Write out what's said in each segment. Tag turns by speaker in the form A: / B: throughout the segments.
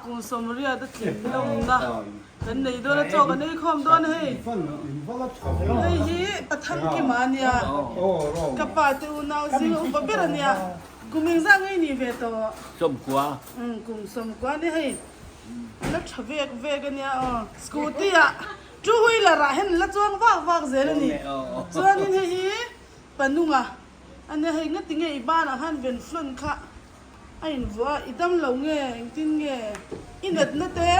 A: kum 80 a tlin lawmna kan nei dawn a, chaw kan ei khawm dawn a hei. Hei hi Pathankima a nia, ka pa te unau zinga upa ber a nia, kum engzah nge i nih ve tawh?
B: 90.
A: Umm kum 90 a nia hei, a la tha vek vek a nia aw. Scooty ah two wheeler ah hian la chuang vak vak zel a ni. Chuanin hei hi Panunga a nia hei, ngati nge i banah khan venflon kha A invuah a, i dam lo nge engtin nge i natna te?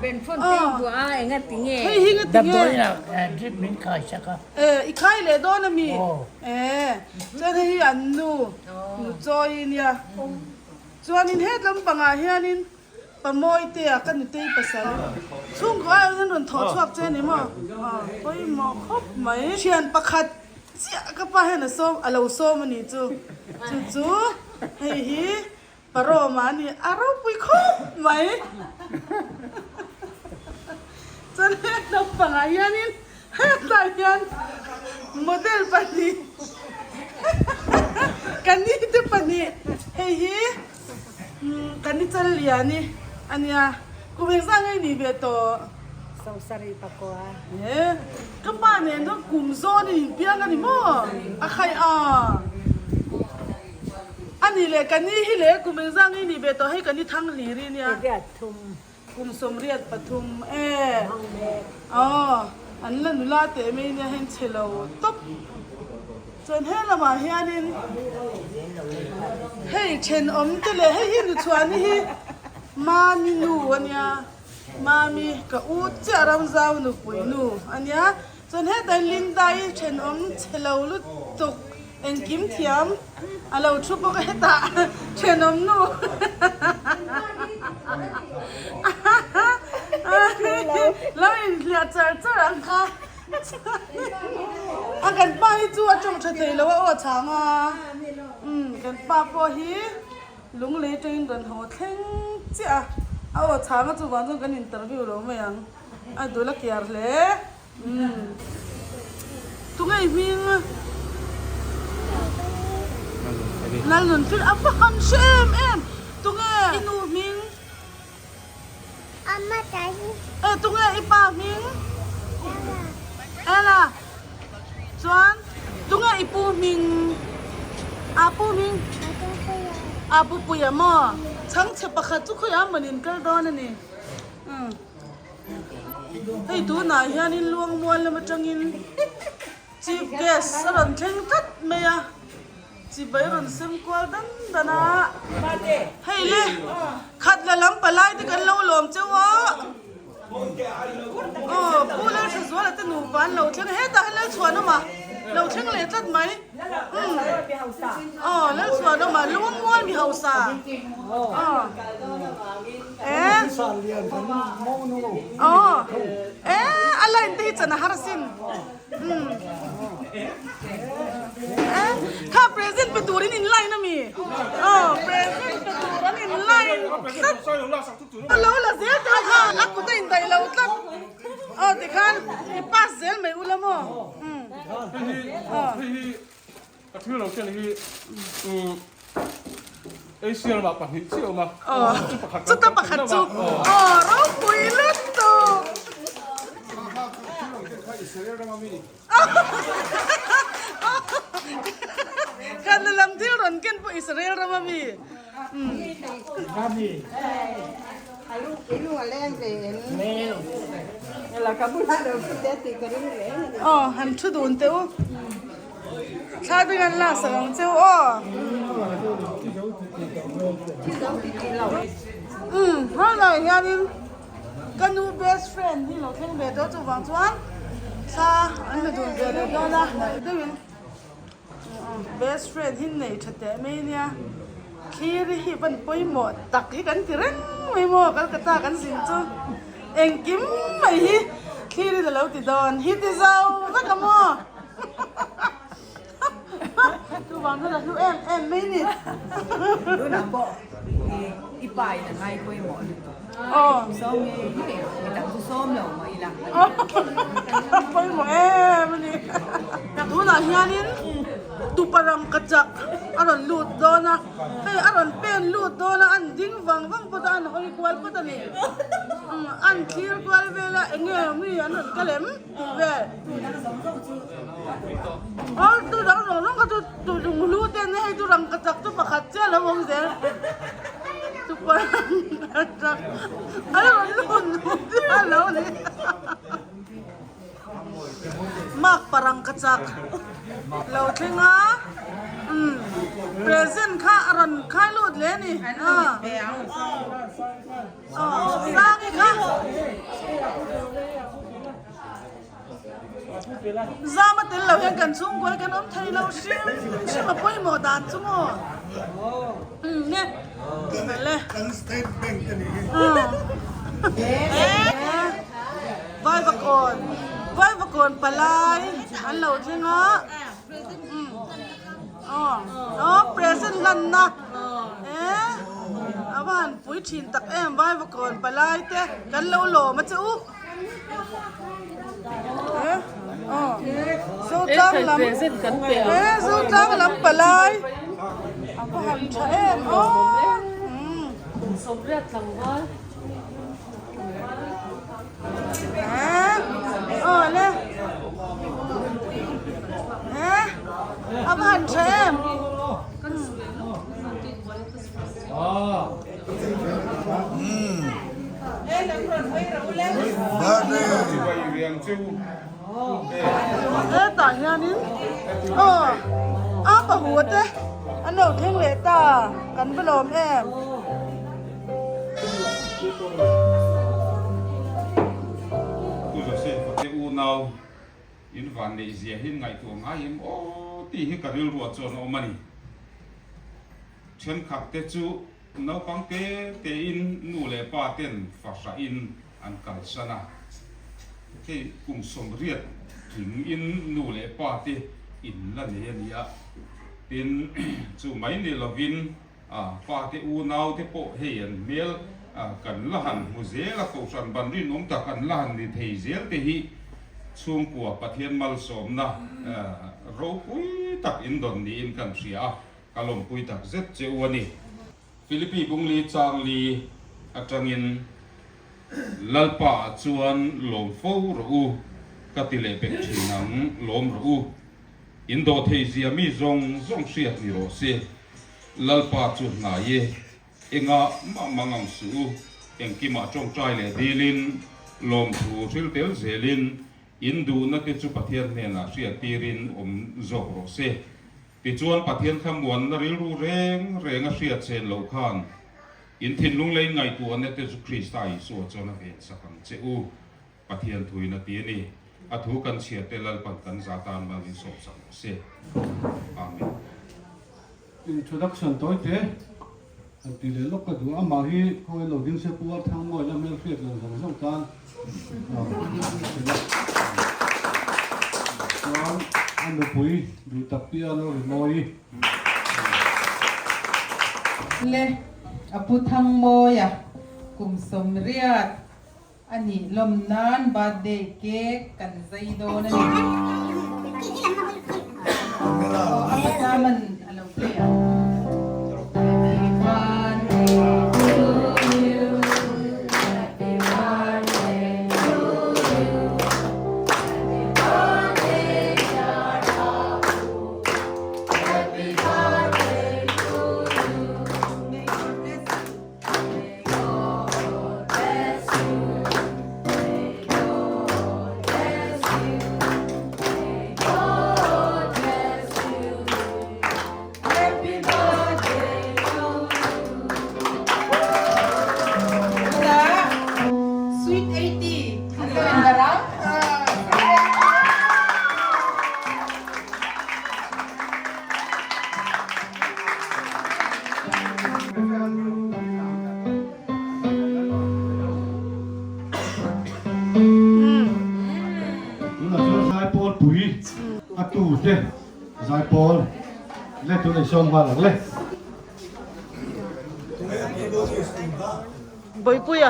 C: Benphone te invuah a, enga ti nge?
A: Hei hi nga ti nge?
D: Damdawiin ah drip min khai sak a.
A: E, i khai leh dawn a mi? E, chuan hei hi an nu, nu chawi nia. Chuanin het lampangah hianin Pamawitea ka nutei pasal chhungkaw ah hian rawn thawh chhuak che a ni maw? Pawimawh khawp mai. Thian pakhat chiah ka pa hian a sawm a lo sawm a ni chu. Chu chu hei hi Paroma a ni a ropui khawp mai. Chuan he naupangah hianin Hetah hian model pahnih ka ni te pahnih hei hi ka ni chal lian i a nia kum engzah nge i nih ve tawh?
C: 74.
A: He ka pa nen chuan kum zawn in inpiang a ni maw? A khaih a a nih leh ka ni hi le kum engzah nge i nih ve tawh hei ka ni thang hlir i nia. Kum 83 e aw an la nula teh mai nia heng chhe lo tawp chuan he lamah hianin hei thenawm te leh hei hi nuchhuahni hi mami nu a nia mami ka u chiah ramzau nupui nu a nia. Chuan hetah hian Linda-i thenawm chhe lo lutuk engkim thiam a lo thu bawk a hetah thenawm nu lo inhliah char char ang kha a kan pa hi chu a tawng tha thei lo a aw a chhang a umm kan pa pawh hi lunglei atangin rawn haw thleng chiah a a aw chhang a chuvang chuan kan interview lo mai ang. A dul a kiar hle. Umm. Tunge i hming? Lalnunfel. A va han hre em em. Tunge i nu hming? E tunge i pa hming? Ella. Chuan tunge i pu hming? A pu hming? A pu Puia maw? Chhangchhe pakhat chu khawiah mawni in kal dawn a ni. Umm. Hei tunah hianin Luangmual lam atangin Chief Guest a rawn thleng tlat mai a, chibai rawn sem kual dan dan a. Hei le, khat la lam palai te kan lo lawm cheu a. Aw, Pu Lalthazuala te nupa an lo thleng a, hetah hian Lalchhuanawm a lo thleng leh tlat mai. Umm aw Lalchhuanawma Lungmual mi hausa aw eh aw eh a line te hi chan a har asin umm eh kha present pe turin in line ami aw present pe tur an in line tlat lo la zel teh kha a kut a indaih lo tlat aw tikhan i pass zel mai ula maw.
E: Hei hi ka thil lo ken hi Asia ramah pahnih chiah a awm a, chu pakhat
A: Chuta pakhat chu aw ropui lutuk. Kan lam thil rawn ken pawh Israel ram a mi. Aw han thu dun teh u thla ding an lak sak ang cheu aw umm helai hianin ka nu best friend hi lo thleng ve tawh chuvang chuan thla an la dun ve leh dawn a deuhin. Best friend hi nei tha teh mai nia, thlir hi van pawimawh tak hi kan ti reng mai maw Calcutta kan zin chu engkim mai hi thlir in alo ti dawn hi ti zo vek a maw chuvang chuan a hlu em em mai ni.
F: Tunah pawh i pa in a ngai pawimawh lutuk.
A: Aw.
F: Sawm ngei ngei rawh, mi dang chu sawm lo mah ila.
A: Pawimawh em a ni. Tunah hianin. Tupa rangkachak a rawn lut dawn a, hei a rawn pen lut dawn a, an ding vang vang phawt a, an hawi kual phawt a ni. An thlir kual vel a, eng nge mi an rawn kal em tih vel. Aw tu dang zawng zawng kha chu tu lunghlu te an nia, hei chu rangkachak chu pakhat chiah a lo awm zel. Tupa rangkachak a rawn lut duh chiah a lo ni. Mark parang ka chak lo thleng a umm present kha a rawn khai lut hle a ni aw sangi kha zam a tel lo hian kan chhungkaw hi kan awm thei lo hrim hrim a pawimawh dan chu maw umm nge le aw. Vaivakawn Vaivakawn palai an lo thleng a aw aw present hlanna eh a va han pui thin tak em Vaivakawn palai te kan lo lawm a che u eh aw Zotlang lam eh Zotlang lam palai a va han tha em aw Awle eh a va han tha em hetah hianin aw a pahu te an lo thleng leh ta kan va lawm em.
B: Pu Joseph a te unau in van neih zia hi ngaihtuah ngai em aw tih hi ka rilruah chuan a awm a ni. Thenkhat te chu naupang te te in nu leh pa ten fahrah in an kalsan a, hei kum 80 tling in nu leh pa te in la nei a ni a, tin chu mai ni lovin A pa te unau te pawh hei an hmel kan la han hmu zel a, Kohhran ban rinawm tak an la han ni thei zel te hi chhungkua Pathian malsawmna ropui tak in dawn niin kan hria a, ka lawmpui tak zet che u a ni. Philippi Bungli Changli atangin Lalpa ah chuan lawm fo rawh u, ka ti leh pek thin ang, lawm rawh u. In dawh thei zia mi zawng zawng hriat ni rawh se. Lalpa chu hnai e, engah mah mang ang suh u, engkimah tawngtai leh dilin, lawmthu hril tel zelin, in duhna te chu Pathian hnenah hriat tirin awm zawk rawh se. Tichuan Pathian thlamuanna rilru reng reng a hriat chen loh khan, in thinlung leh in ngaihtuahna te chu Krista Isua chuan a vensak ang che u. Pathian thuin a ti a ni. A thu kan chhiat te Lalpan kan za tan mal in sawm sak rawh se. Amen.
G: Introduction tawi te han ti leh lawk ka duh a, amah hi khawngaih lo ding se Pu Arthangmawia la hmel hriat lo zawng zawng tan chuan a nupui duh tak pi a lo ri mawi.
H: Le a Pu Thangmawia kum 80 A nih lawm nan birthday cake kan zai dawn a ni. Aw a hmasa man a lo play ang. Happy birthday to you, happy birthday to you, happy birthday dear Apu, happy birthday to you. May God bless you. Sweet 80 an lo in dar a.
G: Tunah chuan zaipawl pui a tu te zaipawl le tun ei sawm nghal ang le.
A: Bawipuia.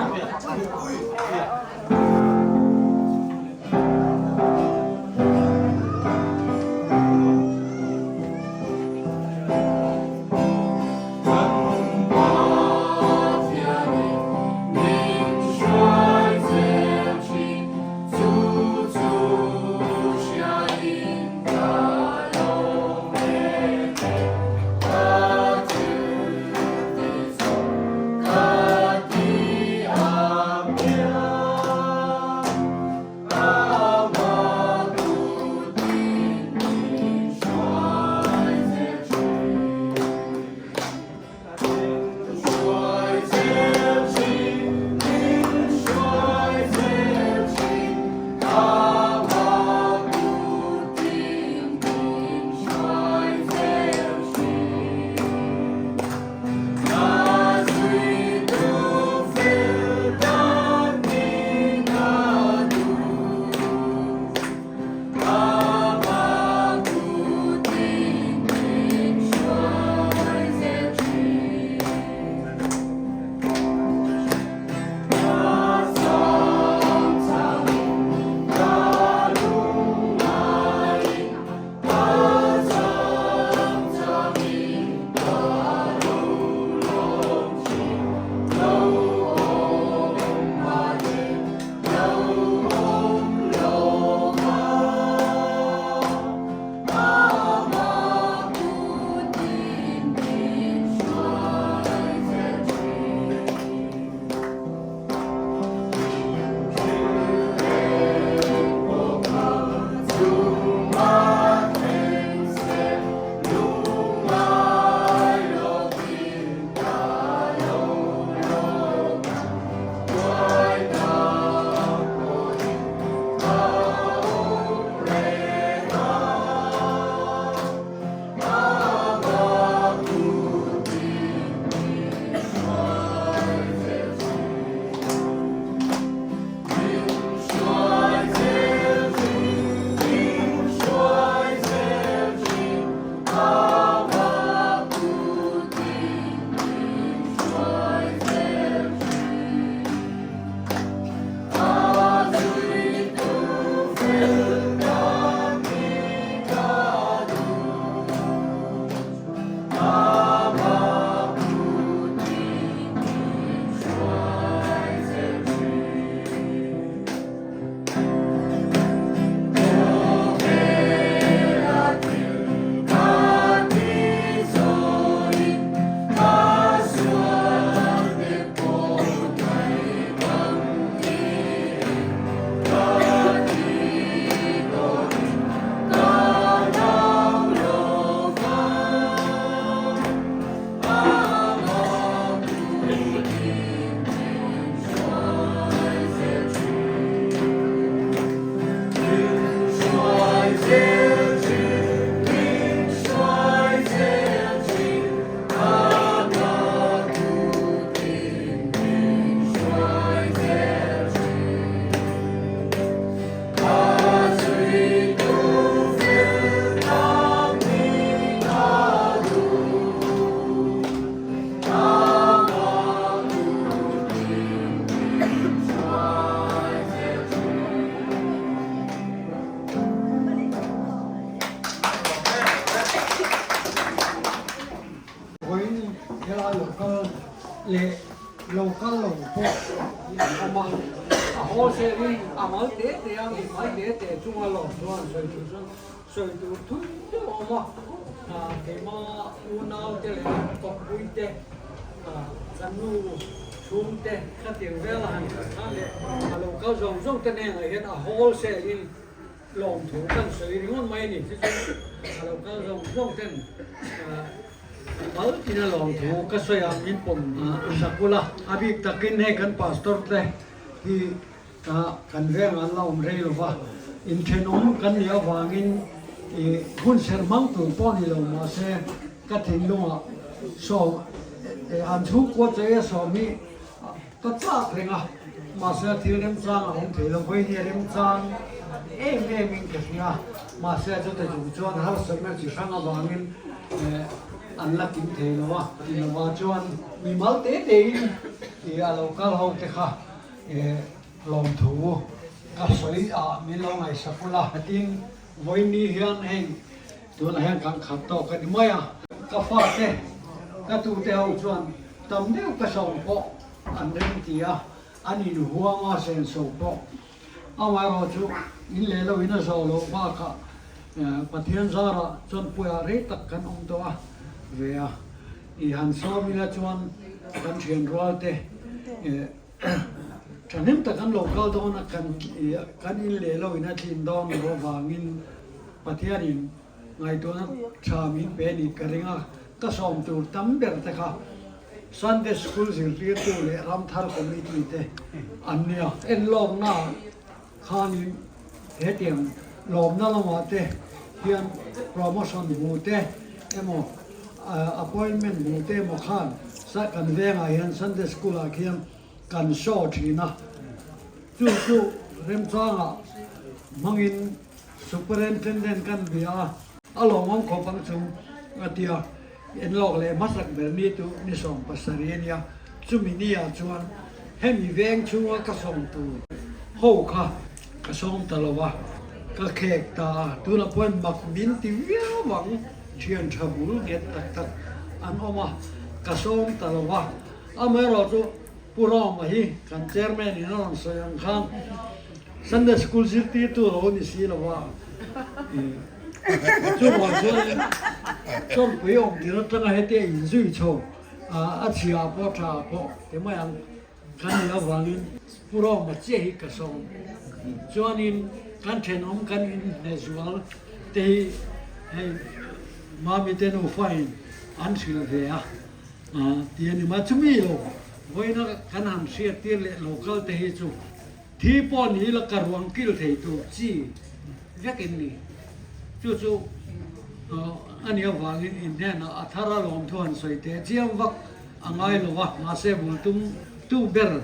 I: leh lo kal lo pawh an awm a, a haw selin a mal te te a mi mal te te chunga lawm chuan sawi tur chuan sawi tur thum deuh a awm a, keima unau te leh kawppui te kan nu chhung te khatiang vela han kal khan leh a lo kal zawng zawng te hnenah hian a hawl selin Lawmthu kan sawi ringawt mai a ni chu chu a lo kal zawng zawng ten mal tina lawmthu ka sawi a min pawm sak ula a bik takin hei kan pastor te hi kan veng an la awm rei lova inthenawm kan nih avangin ih hun serh hmang tur pawh ni lo mahse ka thinlungah sawm an chhungkua che a sawm hi Ka chak reng a, mahse thil remchang a awm thei lo. Vawinia remchang em em in ka hria, mahse chute chung chuan harsatna chi hrang avangin an la kim thei lo a. Ti lova chuan mimal te te in i a lo kal ho te kha lawmthu ka sawi a min lo ngaihsak ula. Tin, vawiini hian hei Tunah hian kan khat tawk a ni mai a, ka fate, ka tute ho chuan tam deuh ka sawm pawh an rem ti a, an inhuam a senso pawh. Amaherawh chu in leh lo in a zawh loh bakah Pathian zarah chuan puiah rei tak kan awm tawh a ve a, i han sawm ila chuan kan thian rual te thahnem tak an lo kal dawn a, kan in leh lo in a tlin dawn loh avangin Pathianin ngaihtuahna tha min pe nih ka ring a, ka sawm tur tam ber te kha Sunday School zirtirtu leh Ramthar Committee te an nia. Enlawkna khanin hetiang lawmna lamah te hian promotion hmu te emaw appointment hmu te emaw khan kan vengah hian Sunday School ah khian kan show thin a, chu chu remchangah hmangin Superintendent kan bia a, a lawmawm khawp ang chu a ti a, enlawk leh hmasak ber ni chu ni 70 a nia, chumi ni ah chuan hemi veng chhunga ka sawm tur ho kha ka sawm ta lo a, ka khek ta a, tunah pawhin mak min ti viau ang, thian tha bul nghet tak tak an awm a, ka sawm ta lo a, amaherawh chu Pu Rama hi kan chairman in a rawn sawi ang khan Sunday school zirtirtu lo ni si lo a, chuvang chuan chawlhpui awm tir atanga hetia inzui chho a chhia pawh tha pawh ti mai ang kan nih avangin Pu Rama chiah hi ka sawm. Chuanin kan thenawm kan inhne zual te hi hei Mami te nufa in an hrilh ve a. Ti a ni mai. Chumi lo vawiina kan han hriat tir leh lo kal te hi chu thi pawh ni ila ka ruang kil thei tur chi vek in ni. Chu chu a nih avangin in hnenah a thar a lawm thu han sawi teh chiang vak a ngai lo va, mahse bul tum tu ber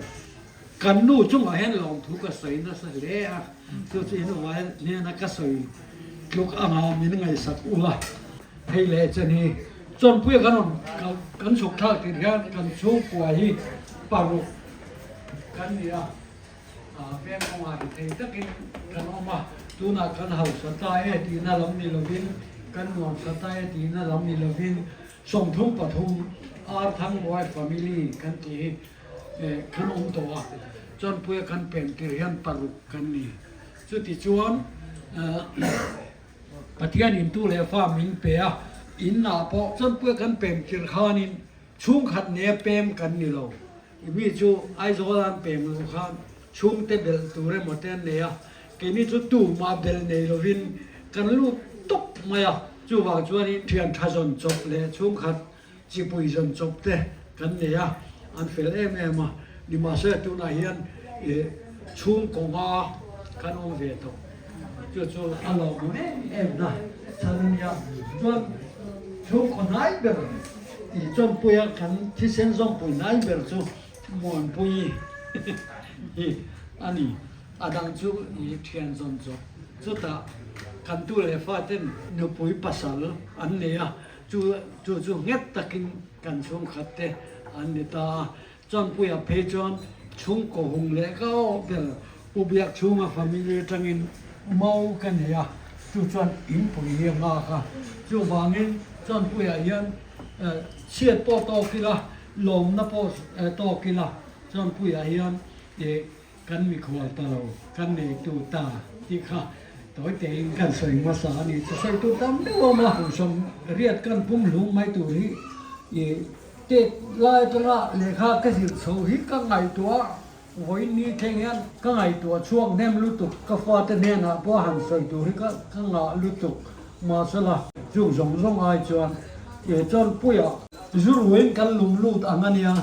I: kan nu chungah hian lawmthu ka sawi nasa hle a, chu chu in uai hnena ka sawi tluk anga min ngaihsak ula. Hei leh chen hi Chawnpuia kan rawn kan chhuk thlak tir hian kan chhungkua hi paruk kan ni a, veng kawngah hi thei takin kan awm a, tunah kan hausa ta e tihna lam ni lovin, kan nuamsa ta e tihna lam ni lovin 33 Arthangmuai family kan tih hi kan awm tawh a, Chawnpuia kan pen tir hian paruk kan ni. Chutichuan. Pathian in tu leh fa min pe a, in ah pawh chawnpuia kan pem tir khanin chhungkhat nia pem kan ni lo. I mi chu Aizawl an pem lo khan chhungte belh tur emaw te an nei a, keini chu tumah belh nei lovin kan lut tawp mai a. Chuvang chuanin thian tha zawn chawp leh chhungkhat chipui zawn chawp te kan nei a, an fel em em a. Nimahse tunah hian chhungkaw nga kan awm ve tawh. Chu chu a lawmawm em em na chhan a nia. Chuan chhungkaw hnai ber tih chawnpuia kan thisen zawmpui hnai ber chu Muanpuii hi a ni. A dang chu i thian zawn chawp. Chutah kan tu leh faten nupui pasal an nei a, chu chu chu nghet takin kan chhungkhat te an ni ta a. Chawnpuia phei chuan chhungkaw hung leh ka awh ber Pu Biak chhunga family atangin mau ka nei a, chu chuan inpui hi a nghak a. Chuvangin Chawnpuiah hian chhiat pawh tawk ila. Lawmna pawh tawk ila chuan puiah hian ih kan mikhual ta lo, kan neitu ta tih kha tawi tein kan sawi hmasa a ni. Chu sawi tur tam deuh a awm a, kum 80 kan pum hlum mai tur hi ih tet lai atanga lehkha ka zir chho hi ka ngaihtuah a, vawiin ni thleng hian ka ngaihtuah chhuak hnem lutuk, ka fate hnenah pawh han sawi tur hi ka ngah lutuk. Mahsela, chung zawng zawng ai chuan ih chuan puiah Zuruin kan lum lut ang a nia,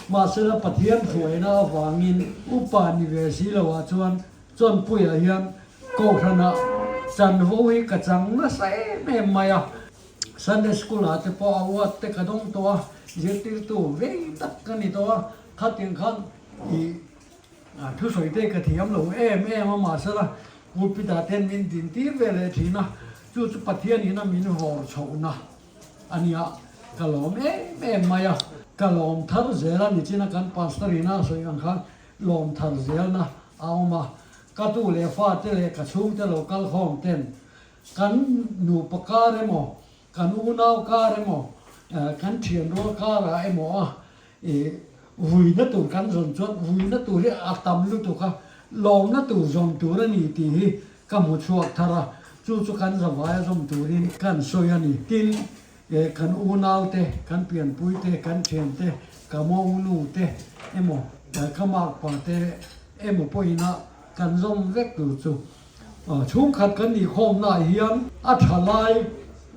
I: mahsela Pathian hruaina avangin upa ni ve si loah chuan Chawnpuiah hian Kohhranah chanvo hi ka chang nasa em em mai a. Sunday School ah te pawh a uat te ka dawng tawh a, zirtirtu vei tak ka ni tawh a, khatiang khan i Thusawi te ka thiam lo em em a, mahsela pulpit-ah ten min dintir ve leh thin a, chu chu Pathianin a min vawr chhohna a nia, ka lawm em em mai a. Ka lawm thar zel a, nichina kan Pastor ina a sawi ang khan lawm thar zelna a awm a, ka tu leh fate leh ka chhungte lo kal khawm ten kan nupa kar emaw, kan unau kar emaw, kan thianrual karah emaw a I vuina tur kan zawn chuan vuina tur hi a tam lutuk a, lawmna tur zawm tur a ni tih hi ka hmu chhuak thar a, chu chu kan zavaia zawm turin kan sawi a ni. Tin, kan unaute, kan pianpuite, kan thiante, ka mawngnu te emaw, ka makpa te emaw pawhina kan zawm vek tur chu chhungkhat kan nih khawmnaah hian a tha lai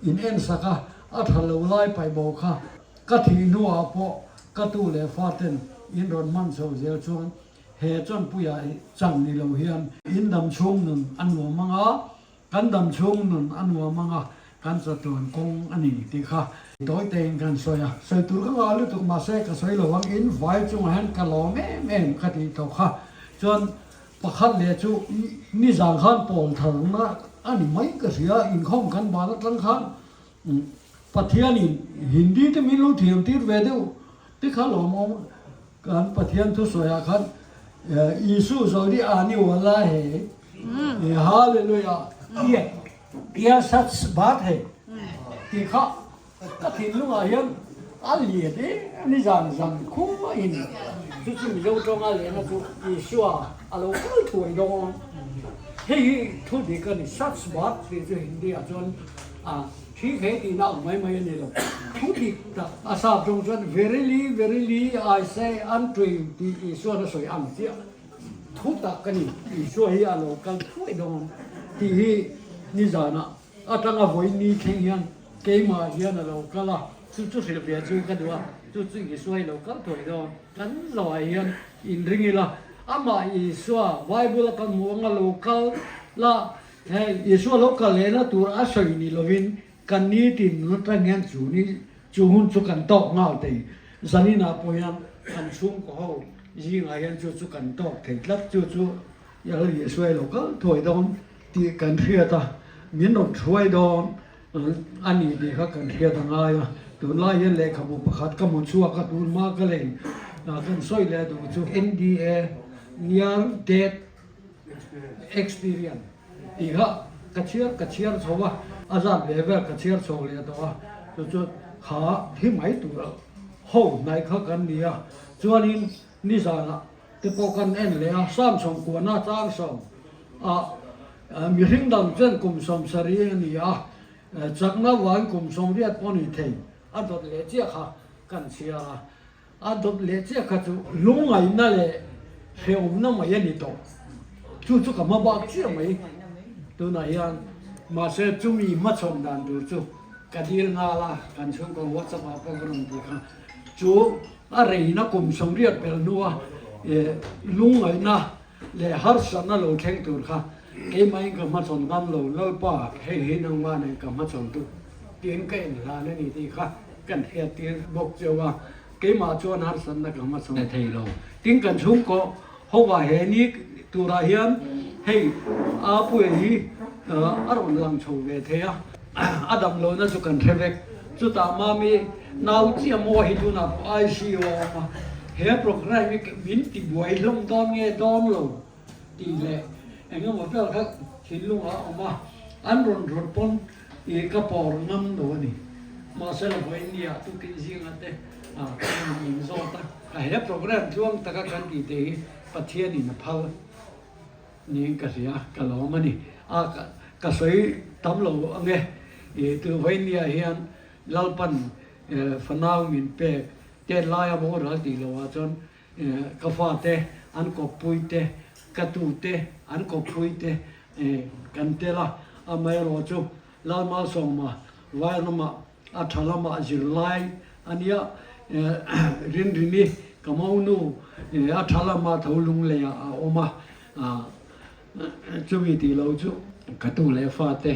I: in ensak a, a tha lo lai paih bo kha Ka thih hnuah pawh ka tu leh faten in rawn hman chho zel chuan he chawnpuiah chang ni lo hian in dam chhung nun a nuam ang a, kan dam chhung nun a nuam ang a, kan chatuan kawng a ni tih kha tawi tein kan sawi a. Sawi tur ka ngah lutuk mahse ka sawi lo ang, in vai chungah hian ka lawm em em ka tih tawh kha. Chuan pakhat leh chu nizan khan pawl tharna a ni mai ka hria, inkhawm kan ban atang khan Pathianin Hindi te min lo thiam tir ve deuh te kha lawmawm kan Pathian thusawiah khan Isu zawri ani wala he Hallelujah Ia sach baat hai tih kha ka thinlungah hian a lian em ni zan zan khum a in chu chu Mizo tawnga lehna chu Isua a lo kal thuai dawn hei hi thu dik a ni sach baat tih chu Hindi ah chuan A thi thei tihna awm mai mai a ni lo. Thu dik tak a sap zawng chuan Verily, verily, I say unto you tih Isua'n a sawi ang chiah. Thu tak a ni. Isua hi a lo kal thuai dawn tih hi nizanah atanga vawi ni thleng hian keimah hian a lo kal a. Chu chu hrilh ve chu ka duh a, chu chu Isua hi lo kal thuai dawn. Kan zawhah hian inring ila, amah Isua Bible a kan hmuh anga lo kal la, Hei, Isua lo kal lehna tur a sawi ni lovin kan nitin nun atang hian chu ni chu hun chu kan tawk nghal thei. Zaninah pawh hian kan chhungkaw ho zingah hian chu chu kan tawk thei tlat. Chu chu Lal Isua i lo kal thuai dawn tih kan hriat a, min rawn hruai dawn a ni tih kha kan hriat a ngai a. Tunlai hian lehkhabu pakhat ka hmu chhuak a, tun hma ka lei kan sawi leh duh chu NDA, Near Death Experience tih kha ka chhiar ka chhiar chho a, a zat ve vel ka chhiar chho leh tawh a, chu chu kha thi mai tur ho hnaih kha kan ni a, chuanin nizanah te pawh kan en leh a, Samsung kuana chang sawm ah mihring dang chuan kum 70 a ni a, chakna vangin kum 80 pawh a ni thei, a dawt leh chiah kha kan chhiar a. A dawt leh chiah kha chu lungngaihna leh hrehawmna mai a ni tawh. Chu chu ka hma bak chiah mai tunah hian. Mahse chumi hmachhawn dan tur chu ka dil nghal a, kan chhungkaw WhatsApp ah pawh ka rawn ti kha. Chu a reina kum 80 pel hnua lungngaihna leh harsatna lo thleng tur kha keimahin ka hmachhawn ngam lo, Lalpa hei hi nangmah nen ka hmachhawn duh tiin ka inhlan a ni tih kha kan hriattir bawk cheu a, keimah chuan harsatna ka hmachhawn thei lo. Tin kan chhungkaw hovah he ni turah hian hei Apuia hi a rawn lang chho ve thei a, a damlohna chu kan hre vek. Chutah Mami nau chiah maw hi tunah pawh ICU a awm a, he programme hi min ti buai hlawm dawn nge dawn lo tih leh eng emaw vel kha thinlungah a awm a, an rawn rawt pawn ih ka pawr ngam lo a ni. Mahse la vawiin nia tukin zingah te. min zawt a, he program tluang taka kan tih te hi Pathianin a phal niin ka hria, ka lawm a ni. A ka sawi tam lo ang e, ih tu vawinia hian Lalpan fanau min pek tet laia boral tih loh ah chuan Ka fate, an kawppui te, ka tute, an kawppui te kan tel a, amaherawh chu Lalmalsawma Vairamah a tha lamah zirlai a nia, Rinrini ka monu a tha lamah tho lungleiah a awm a, chumi tih lo chu ka tu leh fate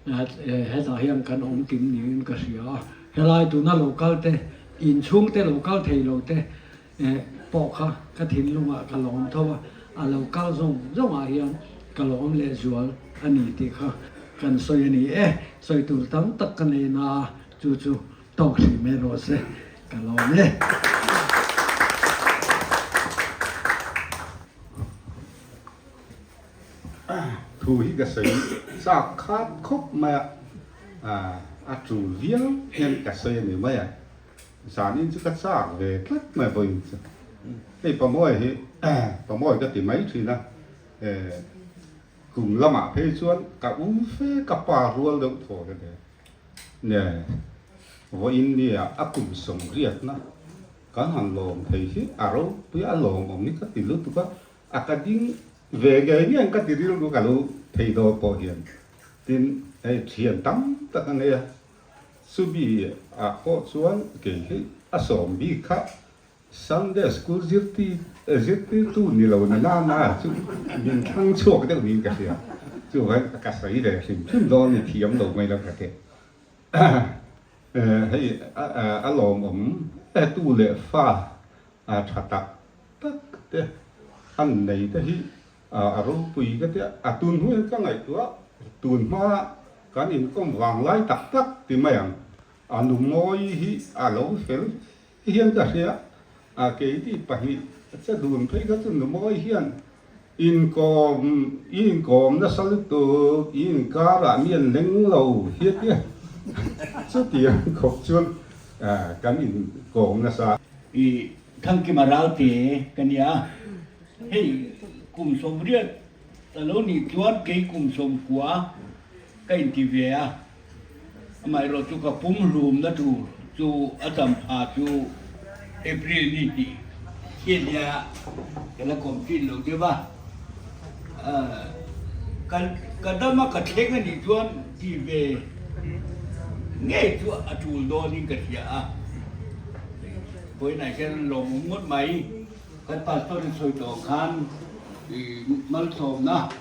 I: hetah hian kan awm kim niin ka hria a, helai tuna lo kal te, inchhungte lo kal thei lo te pawh kha ka thinlungah ka lawm tho a, a lo kal zawng zawngah hian ka lawm lehzual a ni tih kha kan sawi a ni e. Sawi tur tam tak ka nei na a, chu chu tawk hrih mai rawh se, ka lawm e.
B: Thu hi ka sawi chak khat khawp mai a, a tul viau hian ka sawi a ni mai a. Zanin chu ka chak ve tlat mai vawiin chu. Hei Pamawi hi Pamawi ka ti mai thin a, kum lamah phei chuan ka u fe ka pa rual deuh thaw le le. Nge vawiin nia a kum sawmriatna kan han lawm thei hi a ropui a lawmawm hi ka ti lutuk a, a ka ding ve ngei ngei ang ka ti rilru ka lo thei dawn pawh hian. Tin hei thian tam tak a nei a. Chumi ah pawh chuan kei hi a sawm bik kha Sunday school zirti zirtirtu ni lo na nana chu min thlang chhuak deuh niin ka hria. Chuvangin ka sawi ve hrim hrim dawn ni thiam lo mai lo ka ti. Hei a lawmawm tu leh fa tha tak tak te an nei te hi A ropui ka tia, a tun hnu hian ka ngaihtuah tun hma kan inkawm vang lai tak tak ti mai ang. A nu mawi hi a lo fel hian ka hria, a keini pahnih che dun phei kha chu nu mawi hian inkawm i inkawm nasa lutuk, i inkarah mi an leng lo hi a tia, chutiang khawp chuan kan inkawm nasa.
D: I Thangkima Ralte ka nia. Hei kum 80 a lo nih chuan kei kum 90 ka inti ve a, amaherawh chu ka pum hlumna tur chu a cham pha chu April ni tih hi a nia, ka la complete lo deuh a, ka dam a ka thleng a nih chuan ti ve ngei chu a tul dawnin ka hria a, vawiinah hian lawmawm ngawt mai. Kan pastor in sawi tawh khan i malsawmna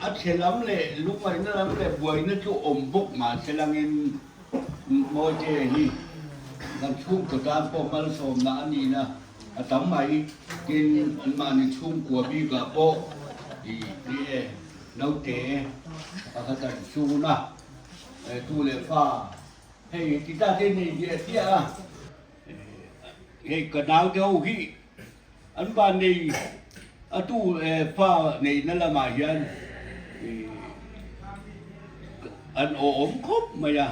D: a chhe lam leh lungngaihna lam leh buaina chu awm bawk mahse langin Mawite hi kan chhungkaw tan pawh malsawmna a nihna a tam mai. Tin, anmahni chhungkua bikah pawh i ni e naute pakhat an sun a, tu leh fa hei ti ta te nei diah diah a. Hei ka naute ho hi an van nei a tu fa neihna lamah hian an awhawm khawp mai a,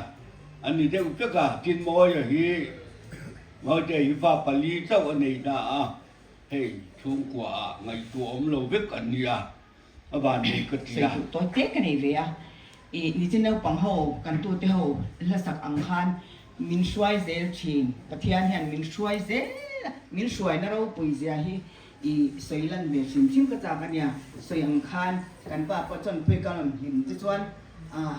D: an ni deuh vek a, tin Mawia hi Mawite hi fa pali chauh a nei na a, hei chhungkua ah ngaihtuah awm lo vek an ni a, a van nei ka ti a.
F: Sawi duh tawi te ka nei ve a, i nichin naupang ho kan tute ho hlasak ang khan Min hruai zel thin. Pathian hian min hruai zel a, min hruaina ropui zia hi i sawi lan ve hrim hrim ka chak a nia. Sawi ang khan kan pa pawh chuan pui ka rawn hlim che chuan ah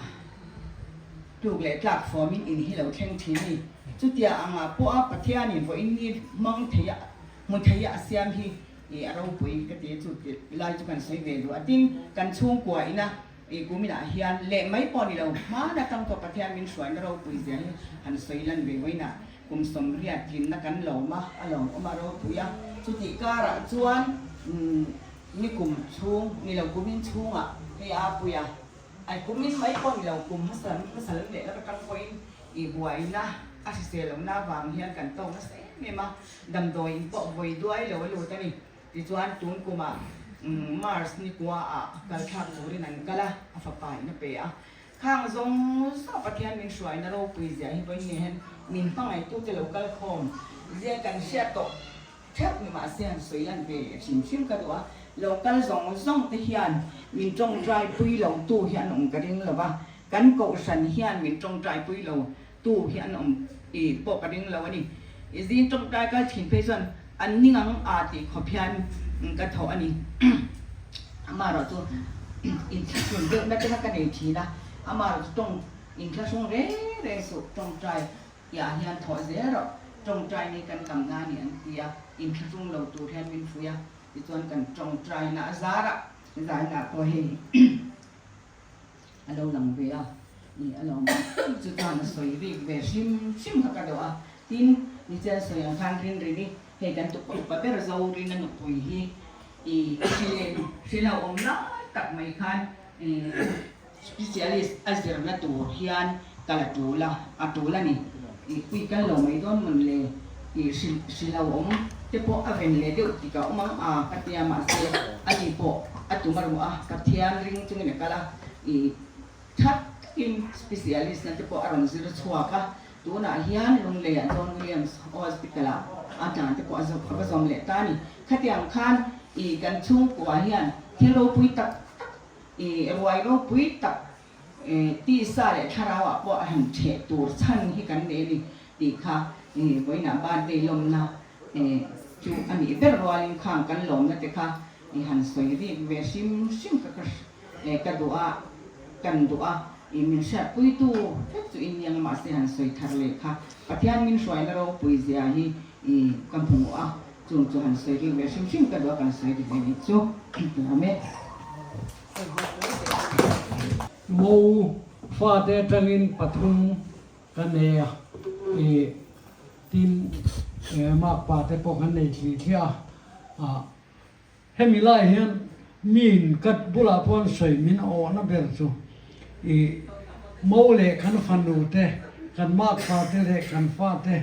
F: tluk leh tlak fawmin in hi lo thleng thin a ni. Chutia angah pawh a Pathianin vawiin ni hmang thei a, hmu thei a a siam hi i a ropui ka ti a, chu lai chu kan sawi ve duh a. Tin, kan chhungkua ina I kuminah hian leh mai pawh ni lo, hmana tang tawh Pathian min hruaina ropui zia hi han sawi lan ve vawiinah kum 80 tlinna kan lawm a, a lawmawm a ropui a. Chutih karah chuan ni kum chhung ni lo kumin chhungah hei a pui a, ai kumin mai pawh ni lo kum hmasa lam hmasa lam leh laka tang pawhin i buaina a hrisel lohna avang hian kan tawk nasa em em a, damdawiin pawh vawi duai lo a lut a ni. Tichuan tun kumah Mars ni kuaah kal thlak turin an kal a, a fapa in a pe a. Khang zawng zawng Pathian min hruaina ropui zia hi vawiin hian min hmangaihtute lo kal khawm zia kan hriat tawh theuh ni mahse han sawi lan ve leh hrim hrim ka duh a, lo kal zawng zawng te hian min tawngtai pui lo tu hi an awm ka ring lo va, kan kohhran hian min tawngtai pui lo tu hi an awm i pawh ka ring lo a ni. I zing tawngtai kal thin phei chuan an ning ang a tih khawp hian ka thawh a ni. Amaherawh chu inthlahrun deuhna te kha ka nei thin a, amaherawh chu tawng inthlahrung reng reng suh tawngtai Tiah hian thawh zel rawh, tawngtai ni kan tam na ni an ti a, inthlahrung lo tur hian min fuih a, tichuan kan tawngtaina a zar a, zainah pawh hei a lo lang ve a, ih a lawm a, chu chuan a sawi rik ve hrim hrim kha ka dawh a, tin nichian sawi ang khan Rinrini hei kan tupa upa ber Zorina nupui hi ih hrilh hrilh a awm lai tak mai khan ih. Specialist a zirna tur hian kal a tul a, a tul a ni. I pui kal lo mai dawn mawn le tih hrilh lo awm te pawh a ven leh deuh tik a awm ang a ka tia mahse a ni pawh a tum a ruh a, Pathian ring chungin a kal a, i that takin specialist na te pawh a rawn zir chhuak a, tunah hian Lungleiah John Williams Hospital ah a tlan te pawh a va zawm leh ta a ni. Khatiang khan i kan chhungkua hian thil ropui tak tak I ruai ropui tak tisa leh thlarauah pawh a han ṭheh tur chhan hi kan nei a ni tih kha vawiinah birthday lawmna chu a nih ber rualin khang kan lawmna te kha i han sawi rik ve hrim hrim kha ka duh a, kan duh a, i min hriatpuitu vek chu in nia mahse han sawi thar leh kha Pathian min hruaina ropui zia hi i ka hmu a. Chung chu han sawi rik ve hrim hrim ka duh a, kan sawi rik ve nih chu tlawm e.
I: Mo fate atangin pathum ka nei a, i tin makpa te pawh kan nei thli thliah a, hemi lai hian miin ka bulah pawh an sawi min awhna ber chu i mo leh kan fanu te, kan makpa te leh kan fate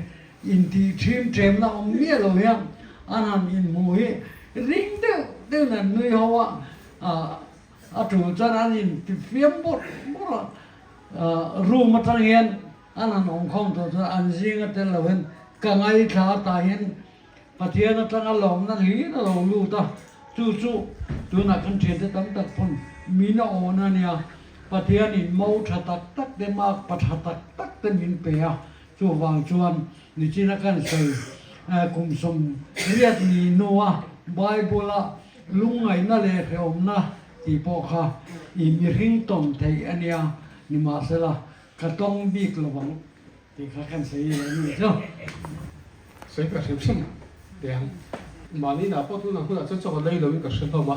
I: Intih ṭhim ṭemna awm miah lo hian an han inhmu hi ring deuh deuhin an nui ho a, a ṭul chuan an inti fiam bawrh bawrh a, room aṭang hian an han awm khawm tawh chuan an zinga tel lo hian ka ngaithla a tah hian Pathian aṭanga lawmna hlir a lo lut a, chu chu tunah kan ṭhiante tam tak pawn min a awhna a nia, Pathianin mo ṭha tak tak te mak pa ṭha tak tak te min pe a, Chuvang chuan nichina kan sawi kum 80 ni hnua Bible-a lungngaihna leh hrehawmna tih pawh kha i mihring tawm theih a nia, nimahsela ka tawng bik lo ang tih kha kan sawi leh a ni chu.
E: Sawi ka hrim hrim teh ang. Mahni inah pawh tunah hunah chuan chaw ka lei loin ka hre hlawm a,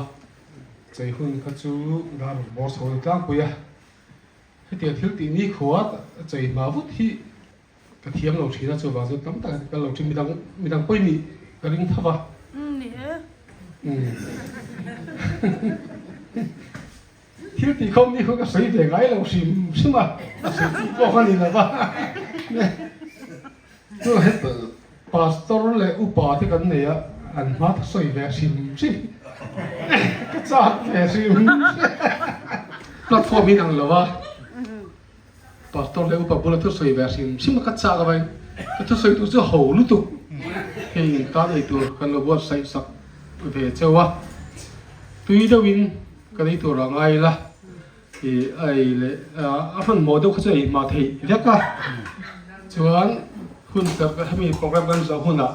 E: chei hun kha chu dar rawn bawr chho a ni tlangpui a. Hetiang thil tih ni khua chei hma vut hi ka thiam lo thin a, chuvang chuan tam tak ka kal lo thin, midang midang pawhin nih ka ring tho va.
A: Umm ni e.
E: Umm. Thil tih khawm ni kha ka sawi ve ngai lo hrim hrim a, a sawi tih pawh ka ni lo va. Chu Pastor leh upa te kan nei a, an hma ta sawi ve hrim hrim. Ka chak ve hrim hrim. Platform hi ang lo a, Pastor leh upa bula thu sawi ve hrim hrim a ka chak avangin ka thusawi tur chu ho lutuk. Hei tan ei tur kan lo buatsaih sak ve cheu a, tui deuhin kan ei tur a ngai ila. I a ei leh a hmanhmawh deuh kha chu ei hma theih vek a, chuan hun serh hemi program kan zawh hunah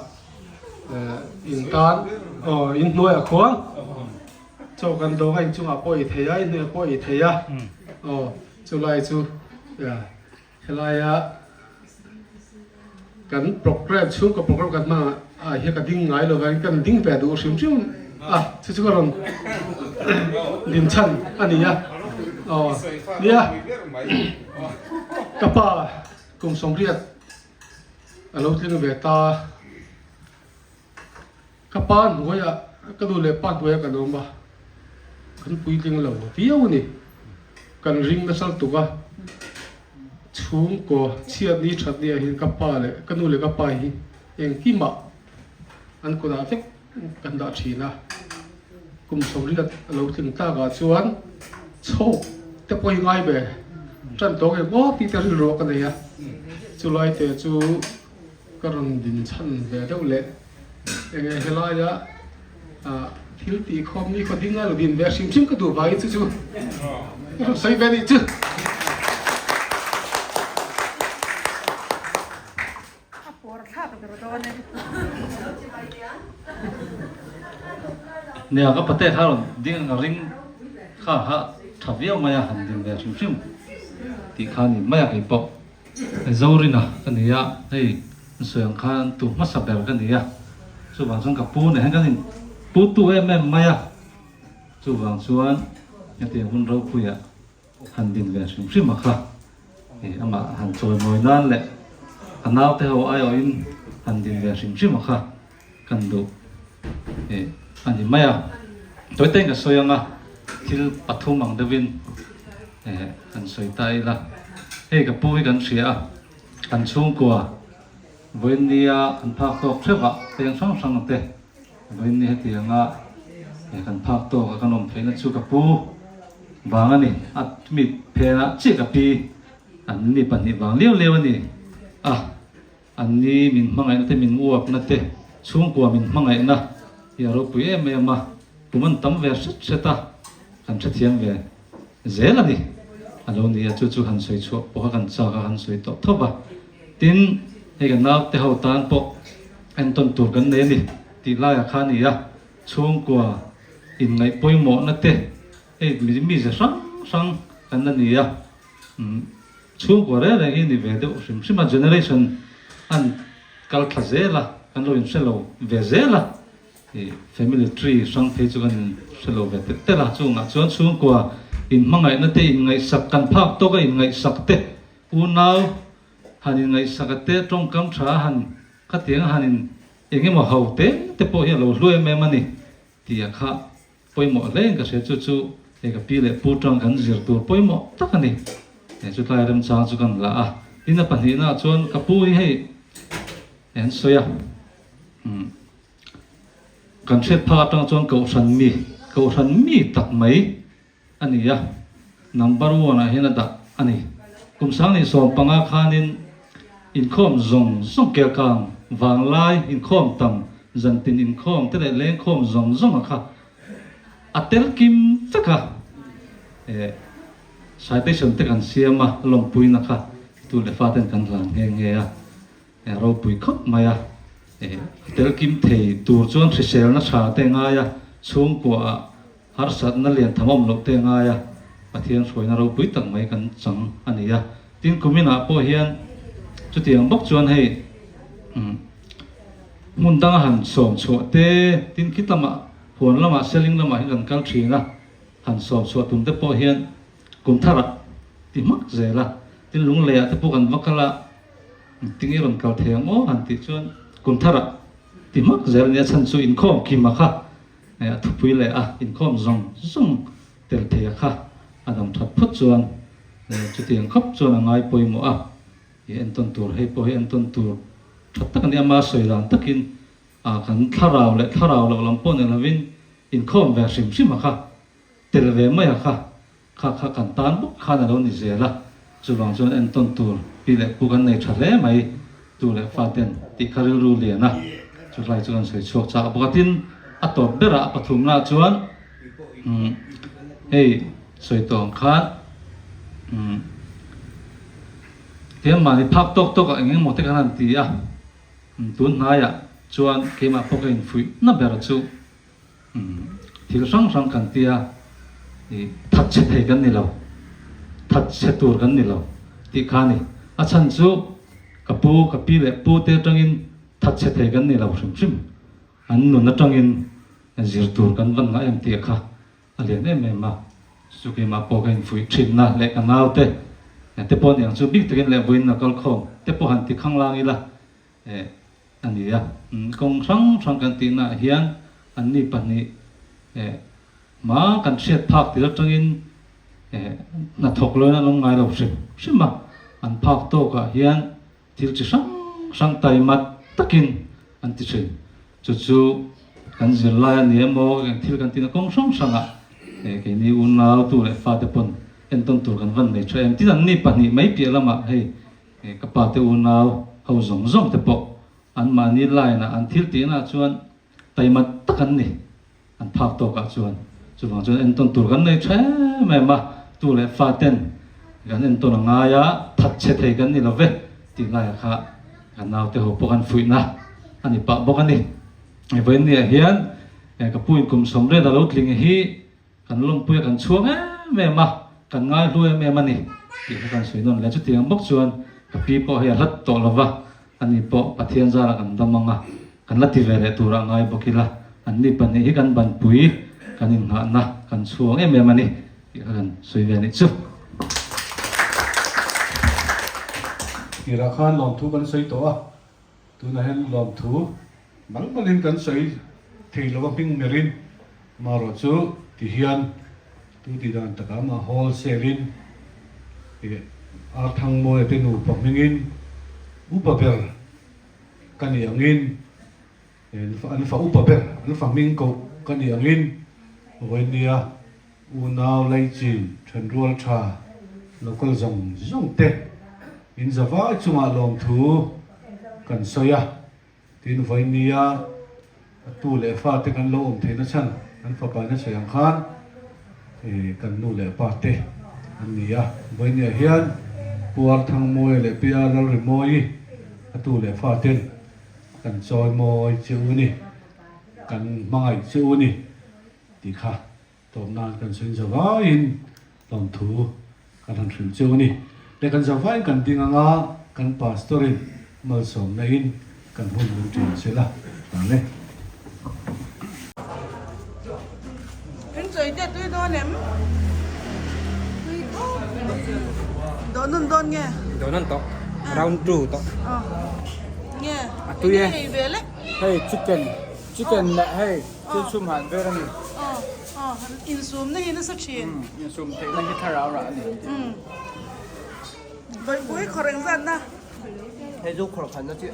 E: in tan aw in hnuaiah khuan chaw kan dawng a inchungah pawh ei thei a inhnuaiah pawh ei thei a aw chulai chu helaia kan program chhungkaw program kan hmang ah hian ka ding ngai lo vangin kan ding ve duh hrim hrim a chu chu ka rawn din chhan a ni a aw nia ka pa kum 80 a lo tling ve ta Ka pa hnuaiah, ka nu leh pa hnuaiah kan awm a, kan puitling lo viau a ni. Kan ring nasa lutuk a, chhungkaw chhiat ni that ni ah hian ka pa leh ka nu leh ka pa hi engkimah an kutah vek kan dah thin a. Kum 80 a lo tling tlakah chuan chhawk te pawh hi ngai ve. Ṭan tawk em aw tih te rilru a ka nei a, chulai te chu ka rawn din chhan ve deuh leh enge helaia thil tih khawm ni khaw ding a lo din ve hrim hrim ka duh vangin chu chu ka rawn sawi ve a nih chu.
A: A pawr thlak ber dawn e.
J: Nia ka pate kha rawn ding ang ring kha kha tha viau mai a han ding ve hrim hrim tih kha ni mai a kei pawh Zorina ka ni a hei an sawi ang khan tu hmasa ber ka ni a chuvang chuan ka pu nen hian kan in pu tu em em mai a chuvang chuan hetiang hun ropuiah han din ve hrim hrim a kha ih amah han chawimawi nan leh a naute ho aiawhin han din ve hrim hrim a kha kan duh ih a ni mai a tawite in ka sawi ang a thil pathum ang deuhin eh kan sawi ta ila hei ka pu hi kan hria a kan chhungkua vawiinnia an phak tawk hreuh ah peng hrang hrang te Vawiin hetianga he kan phak tawk a kan awm theihna chu ka pu vang a ni. A mi phenah chiah ka pi an ni pahnih vang liau liau a ni a, an ni min hmangaihna te min uapna te chhungkua min hmangaihna hi a ropui em em a, kum an tam ve hret hret a, kan hrethiam ve zel a ni. A lo ni a, chu chu han sawi chhuah pawh kha kan chak a, han sawi tawh thawp a. Tin, hei ka naute ho tan pawh entawn tur kan nei a ni tih laiah kha a ni a, chhungkua inngaih pawimawhna te hei mize hrang hrang kan la ni a, chhungkua reng reng hi ni ve deuh hrim hrim a, generation an kal thla zel a, kan lo inhre lo ve zel a, family tree hrang phei chu kan inhre lo ve telh telh a, chungah chuan chhungkua inhmangaihna te inngaihsak kan phak tawk a inngaihsak te Unau han in ngaihsak a te tawngkam tha a han khatiang a han in eng emaw ho te te pawh hi a lo hlu em em a ni tih a kha pawimawh hle in ka hria chu chu hei ka pi leh pu tang kan zir tur pawimawh tak a ni he chu tlai remchang chu kan la a tin a pahnihna ah chuan ka pu hi hei an sawi a umm kan hriat phak atang chuan kohhran mi kohhran mi tak mai a ni a, number one ah hian a dah a ni. Kum 2015 khanin inkhawm zawng zawng Kelkang vanglai inkhawm tam zantin inkhawm te leh lengkhawm zawng zawng a kha a tel kim vek a, eh citation te kan siam a lawmpuina kha tu leh faten kan hlan nghe nghe a, eh ropui khawp mai a, eh a tel kim thei tur chuan hriselna tha te ngai a, chhungkua ah Harsatna lian tham awm loh te ngai a, Pathian hruaina ropui tak mai kan chang a ni a. Tin, kuminah pawh hian chutiang bawk chuan hei hmun danga han sawm chhuah te, tin khit lamah, huan lamah, seling lamah hian kan kal thin a, han sawm chhuah tum te pawh hian kum tharah ti hmak zel a. Tin, lungleiah te pawh kan va kal a, tinge rawn kal thei ang aw han tih chuan kum tharah ti hmak zel a nia, chhan chu inkhawm kim a kha. A thupui leh a inkhawm zawng zawng tel thei a kha a dam that phawt chuan chutiang khawp chuan a ngai pawimawh a, i entawn tur hei pawh hi entawn tur tha tak a ni. Ama sawi dan takin a kan thlarau leh thlarau loh lam pawh ni lovin inkhawm ve hrim hrim a kha tel ve mai a kha Kha kha kan tan bawk khan a lo ni zel a, chuvang chuan entawn tur pi leh pu kan nei tha hle mai, tu leh fa ten tih kha rilru lian a, chulai chu kan sawi chhuak chak bawk a, tin a tawp berah a pathumna chuan umm hei sawi tawh ang khan umm tiang mahni phak tawk tawk ah eng eng maw te kan han ti a, umm tun hnaiah chuan keimah pawh ka infuih na ber chu. Thil hrang hrang kan tia i that chhe thei kan ni lo, that chhe tur kan ni lo tih kha a ni. A chhan chu ka pu, ka pi leh pu te atangin that chhe thei kan ni lo hrim hrim. An nun atangin zir tur kan van ngah em tih kha a lian em em a. Chu keimah pawh ka infuih thinna leh ka naute te pawh aniang chu bik takin leh vawiin a kalkhawm te pawh han ti khanglang ila. A ni a, kawng hrang hrang kan tihnaah hian anni pahnih hma kan hriat phak tir atangin hnathawk loin an awm ngai lo hrim hrim a, an phak tawkah hian thil chi hrang hrang taima takin an ti thin. Chu chu kan zirlai a ni emaw, eng thil kan tihna kawng hrang hrangah keini unau tu leh fate pawn. Entawn tur kan van nei tha em? Tin anni pahnih mai piah lamah hei ka pa te unau ho zawng zawng te pawh anmahni line ah an thil tihna ah chuan taima tak an ni. An phak tawk ah chuan chuvang chuan entawn tur kan nei tha em em a, tu leh fa ten kan entawn a ngai a, that chhe thei kan ni lo ve tih laiah kha kan naute ho pawh kan fuihna a ni pah bawk a ni. Vawiinniah hian ka pu in kum 80 a lo tling hi Kan lawmpuia kan chhuang em em a, kan ngaihlu em em a ni tih kha kan sawi nawn leh. Chutiang bawk chuan ka pi pawh hei a hlat tawh lo va, ani pawh Pathian zarah kan dam ang a, kan la ti ve leh turah ngai bawk ila, anni pahnih hi kan banpui, kan innghahna kan chhuang em em a ni tih kha kan sawi ve a nih chu.
G: Tirah khan lawmthu kan sawi tawh a, Tunah hian lawmthu mal malin kan sawi thei lo a hming merin marawh chu ti hian tu tih dan takah mah wholesale in ih Arthangmawia te nupa hmingin upa ber ka nih angin an fa upa ber an fa hming koh ka nih angin vawinia Unau Laichin thenrual tha local zawng zawng te in zavai chungah lawmthu kan sawi a, tin vawinia a tu leh fa te kan lo awm theihna chhan kan fapa in a sawi ang khan kan nu leh pa te an ni a, vawinia hian Pu Arthangmawia leh Pi Lalrimawii a tu leh fa ten kan chawimawi che u ni, kan hmangaih che u ni. Tih kha tawp nan kan sawi zavaiin lawmthu kan han hrilh cheu a ni. Leh kan zavaiin kan ding anga kan Pastor in malsawmna in kan hun min ṭin sela hlan e.
A: In chawi te tui dawn em? Tui tawp. Dawn nawn dawn nge?
K: Dawn nawn tawh. Round 2 tawh.
A: Nge?
K: A tui e.
A: Ei ve lek.
K: Hei chicken. Chicken leh hei thil chhum han vel a ni.
A: Aw aw insumna hi nasa thin.
K: Insum theihna hi thlarau rah a ni.
A: Bawihpui khawr engzatna?
K: Hei chu khawr khanna chi.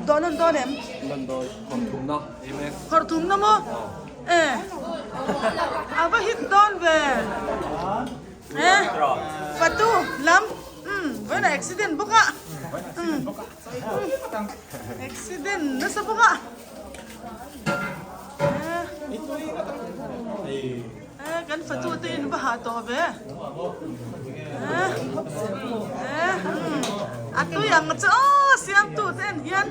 A: Dawn an dawn em?
K: Dawn dawn khawr thumna amen.
A: Khawr thumna maw? E a va hit dawn ve. E fatu lam vawiin a accident bawk a. Accident nasa bawk a. Kan fatu te in va hah tawh ve. A tui ang chu aw siamtu te en hian.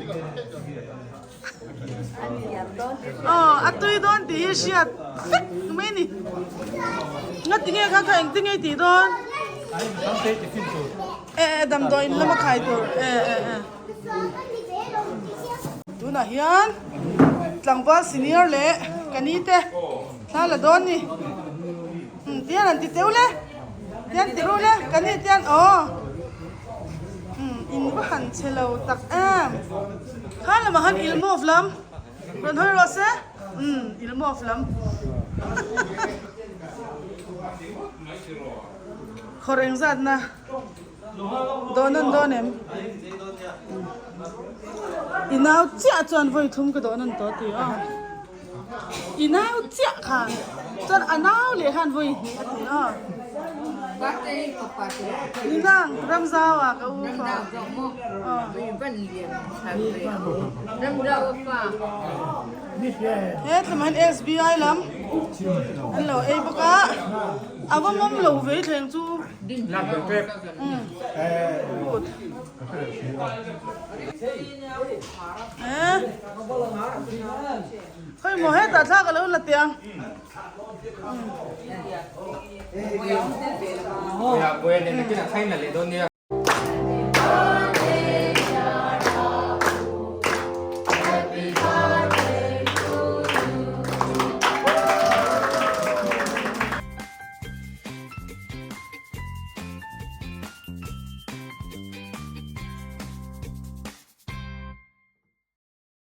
A: Aw a tui dawn tih hi hriat vek mai a ni. Ngatinge kha kha engtinge i tih dawn? E e damdawiin lama khai tur e e e. Tunah hian tlangval senior leh ka ni te thla la dawn ni. Umm tian an ti teuh le tian ti ruh le ka ni tian aw umm in va han che lo tak em kha lamah khan ilmawv lam rawn hawi rawh se umm ilmawv lam khawr engzatna. Dawn an dawn em? I nau chiah chuan vawi thum ka dawn an tawh tih a. I nau chiah khan chuan a nau leh khan vawi hnih a ti a. Ni nang Ramzau ah ka u fa. He tlem hian SBI lam an lo ei bawk a. A va mawm lo ve thleng chu. Khawi maw hetah thla ka lo la teh ang.